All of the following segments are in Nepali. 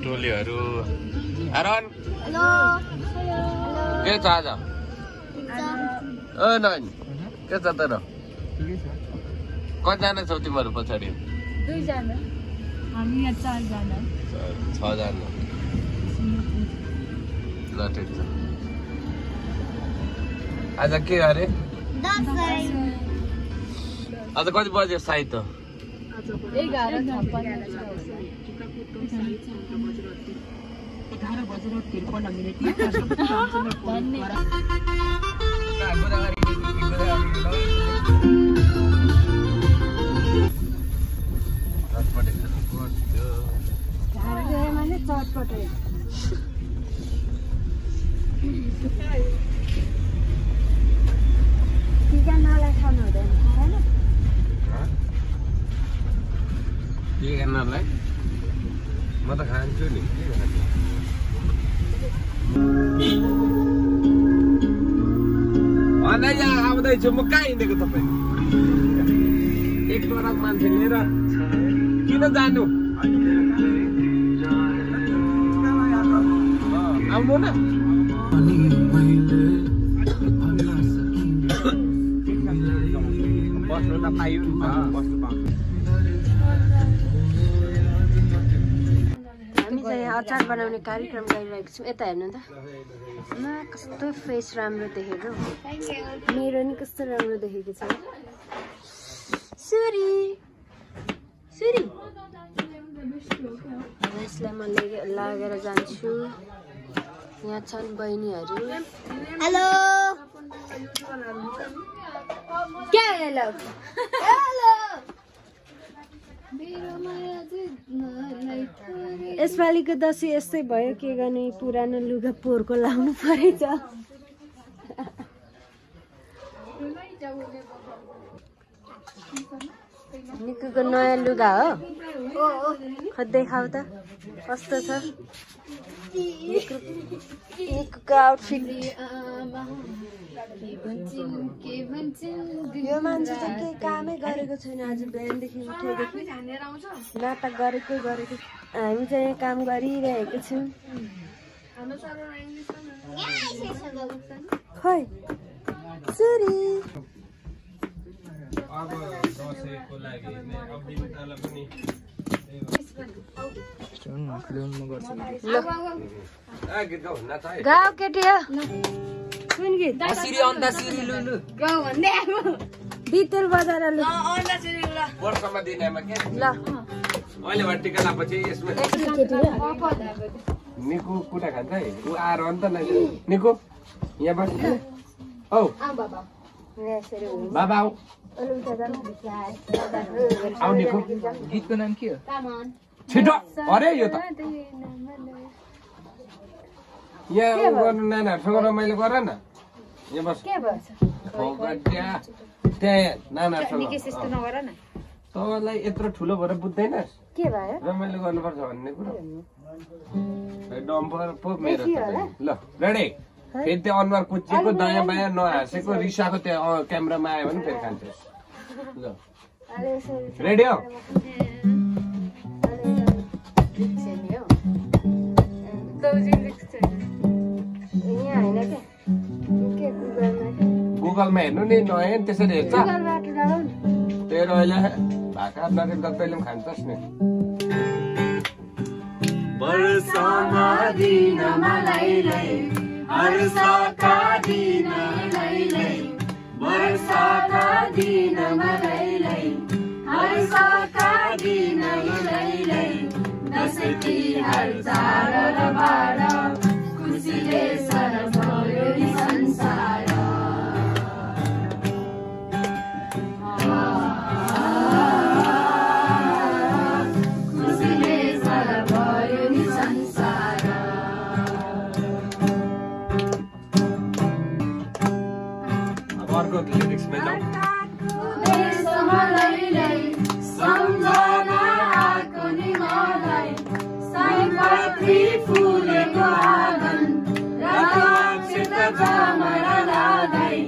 टोलीहरू आरोन हेलो के छ आज ओ नानी के छ तर कतिजना छौ तिमीहरू पछाडि 2 जना हामी यहाँ 4 जना 6 जना ल ठिक छ आज के अरे दसैँ आज कति बजे साई त 11 के गर्नलाई म त खान्छु नि अनि यहाँ आउँदैछु म कहाँ हिँडेको तपाईँ एक टोरक मान्छे लिएर किन जानु आउनु न बस्नु त पाइयो नि बस्नु पाउँछ अचार बनाउने कार्यक्रम गरिरहेको छौँ यता हेर्नु त कस्तो फेस राम्रो देखेको मेरो नि कस्तो राम्रो देखेको छ सुरी सुरी यसलाई म लागेर जान्छु यहाँ छन् बहिनीहरू हेलो के हेलो हेलो यसपालिको दसैँ यस्तै भयो के गर्ने पुरानो लुगा पोहोरको लाउनु परेछ निकुको नयाँ लुगा हो देखाऊ त कस्तो छ निकुको आउटफिट यो मान्छे चाहिँ केही कामै गरेको छैन आज बिहानदेखि उठेदेखि नाटक गरेको हामी चाहिँ यहाँ काम गरिरहेको छौँ खै सुरी गाउँ केटी हो कुन गीत बितेल बजार ल वर्षमा दिनेमा के ल अहिले भट्टिका लापछि यसमा निको कुटा खान्छ है उ आएर अन्त नै निको यहाँ बस औ बाबा आऊ आऊ निको गीतको नाम के हो छिटो अरे यो त यहाँ गर्नु नानाहरूसँग रमाइलो गर न यहाँ बस के भन्छ त्यहाँ नानाहरूसँग तँलाई यत्रो ठुलो भएर बुझ्दैनस् के भयो रमाइलो गर्नुपर्छ भन्ने कुरो डम्पर पो मेरो ल रेडी फेरि त्यो अनुहार कुचिएको दायाँ बायाँ नहाँसेको रिसाको त्यहाँ क्यामेरामा आयो भने फेरि खान्छस् ल रेडी हो गुगलमा हेर्नु नि नहेर्नु त्यसरी हेर्छ तेरो अहिले भाका नरेन्द्र तैँले पनि खान्छस् नि वर्षमा दिन मलाई हर्षका दिन वर्षका दिन मलाई हर्षका दिन दसैँ तिहार चाड र बाड खुसीले सरभयो नि संसार खुसीले सरभयो नि संसार अब अर्को लिरिक्समा जाउँ सम्झना आएको नि मलाई सयपत्री फुलेको आँगन रक्षित जमरा लादै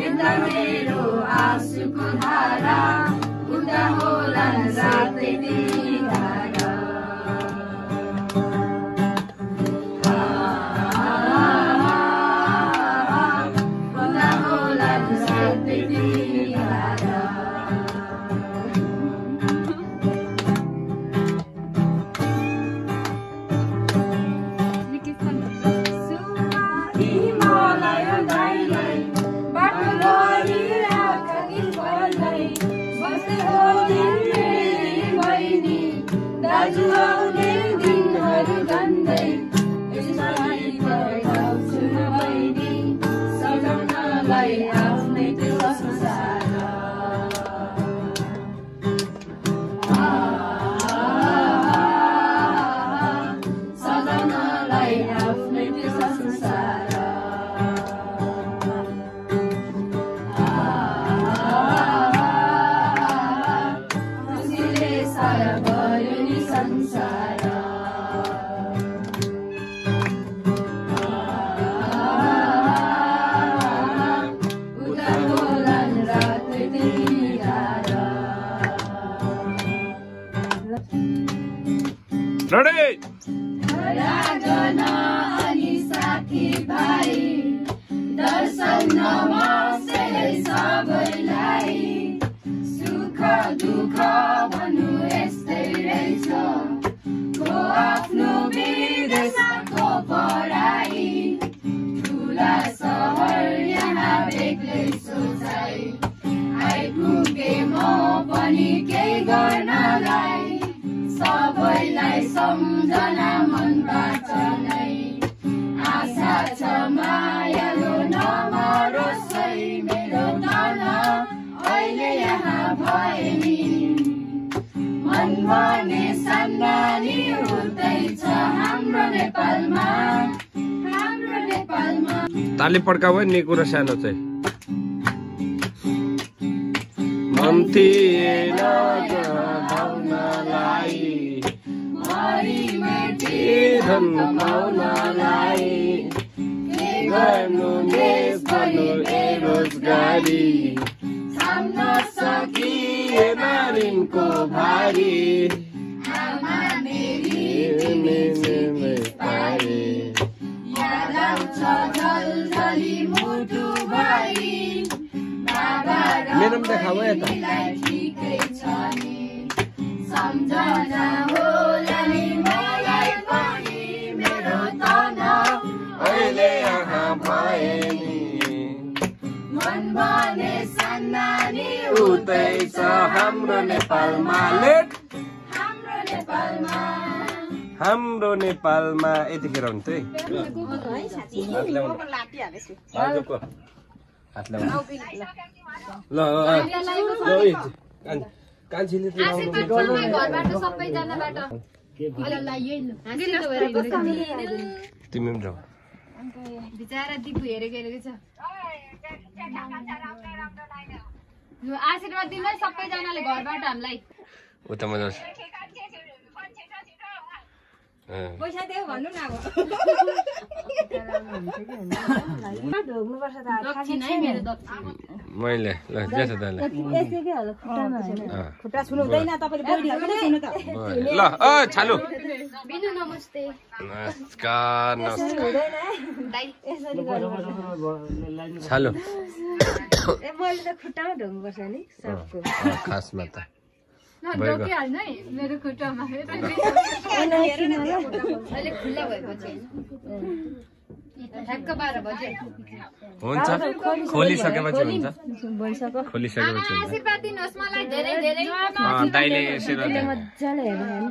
यता मेरो आँसुको धारा उता होला जातै धारा रेडी राजन अनि साथी भाइ दर्शन नमस्ते सबैलाई सुख दुःख भन्नु यस्तै रहेछ को आफ्नो विदेशको पढाइ ठुला सहर यहाँ बेग्लै सोचाइ आइपुगे म पनि केही गर्नलाई सबैलाई सम्झना मनबाट नै आशा छ मायालो नमरोस् है मेरो तन अहिले यहाँ भए नि मन भने सन्नानी हुँदैछ हाम्रो नेपालमा ताली पड्काऊ है निको र सानो चाहिँ मन थिएन धाउनलाई मरि मेटी धन पाउनलाई के गर्नु देश भन्नु बेरोजगारी थाम्न सकिएन ऋणको भारी आमा मेरी पाए याद आउँछ झलझली मुटु भरि बाबा र मेरोमा देखाऊ है यता मम्मीलाई ठिकै छ नि सम्झना होला नि मलाई पनि मेरो तन अहिले यहाँ भए नि मन भने सन्नानी उतै छ हाम्रो नेपालमा लेट हाम्रो नेपालमा यतिखेर हुन्छ है हात ल्याउनु ल कान्छीले तिमी पनि जाऊ बिचारा दिपु हेरेको छ आशीर्वाद दिनु है सबैजनाले घरबाट हामीलाई उता मजा पैसा दियो भन्नु न मैले ल जेठ दाइले खुट्टा छुनु हुँदैन तपाईले बहिनीहरुले छुनु त ल छालु बिनु नमस्ते नमस्कार नमस्कार छालु मैले त खुट्टामा ढोग्नुपर्छ नि सबको खासमा त ढोकिहाल्नु है मेरो खुट्टामा अहिले खुल्ला भएपछि ठ्याक्क 12 बजे हुन्छ खोलिसकेपछि हुन्छ खोलिसकेपछि हुन्छ आशीर्वाद दिनुहोस् मलाई धेरै धेरै दाइले आशीर्वाद दिनु मजाले हेर्नु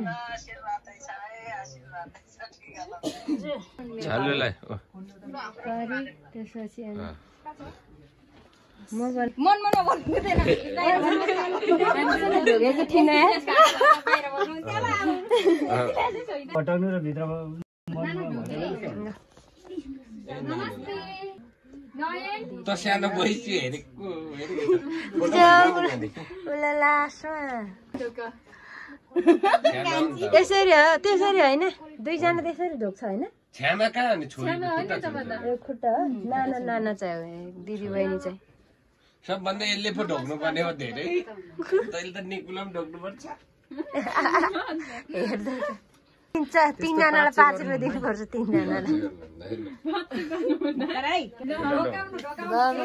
छालुलाई त्यसपछि मन नबोल्दैन ढोगेको थिएन पटाउनु र भित्रमा नमस्ते नयन त सानो बहिसी हेरेको त्यसरी हो त्यसरी होइन दुईजना त्यसरी ढोक्छ होइन छ्यामा कहाँ अनि छोरी खुट्टा नाना नाना चाहिँ दिदी बहिनी चाहिँ सबभन्दा यसले पो ढोक्नु पर्ने हो धेरै तैले त निकुला पनि ढोक्नु पर्छ तीनजनालाई 5 रुपियाँ दिनुपर्छ तीनजनालाई बाबा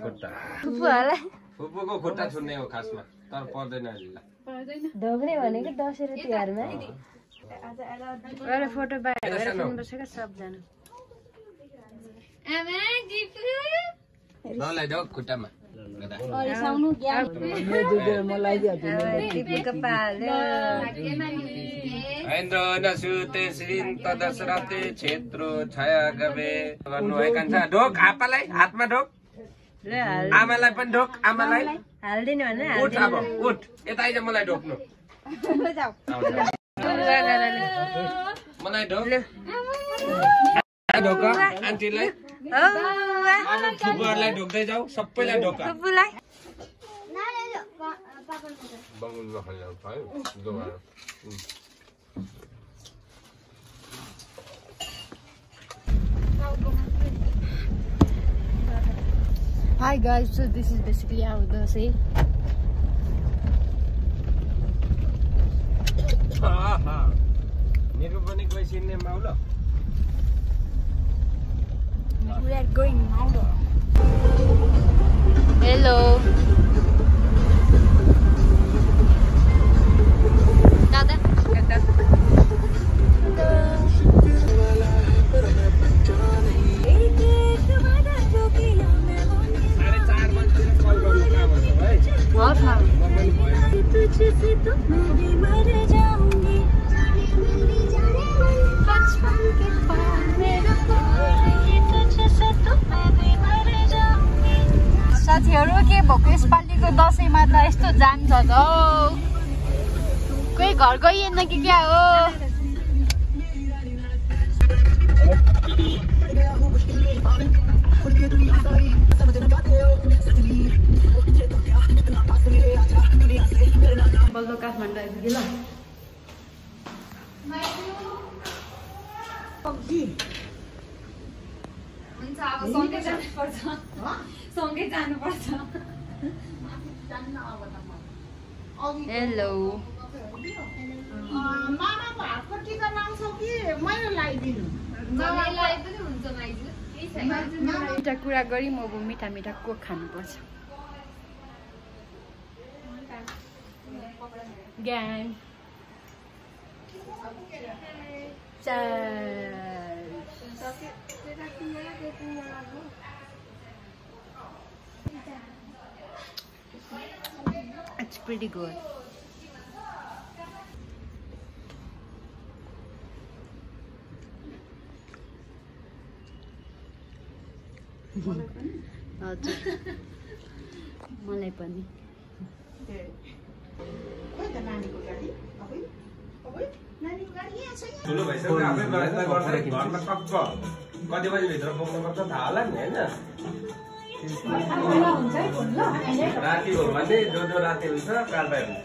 खुट्टा फुपूहरूलाई फुपूको खुट्टा छुन्ने हो खासमा तर पर्दैन अहिले ढोग्ने भनेको 10 रुपियाँ तिहारमा एउटा फोटो बाहिर राख्नुपर्छ क्या सबजना आमा दिपु नलाई ढोक खुट्टामा ऐन्द्र नसुते श्रीन तदसरते क्षेत्रो छाया गवे गर्नु है कान्छा ढोक आपालाई हातमा ढोक आमालाई पनि ढोक आमालाई हाल्दिनु भने उठ अब उठ यता आइज मलाई ढोक्नु मलाई ढोक ढोक आन्टीलाई फुपूहरूलाई ढोक्दै जाऊ सबैलाई ढोका Hi guys, so this is basically our dosa. किन्ने माउलो We are going now. Hello दादा साथीहरू के भएको यसपालिको दसैँमा त यस्तो जाम छ त हौ कोही घर गइएन कि क्या हो बल्ल काठमाडौँ आइपुग्यो ल हुन्छ अब सँगै जानुपर्छ सँगै जानुपर्छ हेलो मामाको हातको टिका लाउँछौ कि मैले लगाइदिनु जसलाई पनि हुन्छ माइजू केही छैन मिठा कुरा गरी म अब मिठा मिठा कोक खानुपर्छ ग्याङ It's pretty good. हजुर मलाई पनि ठुलो भइसक्यो आफै व्यवस्था गर्छ घरमा टक्क कति बजीभित्र पुग्नुपर्छ थाहा होला नि होइन राति हो भने जो राति हुन्छ कारबाही हुन्छ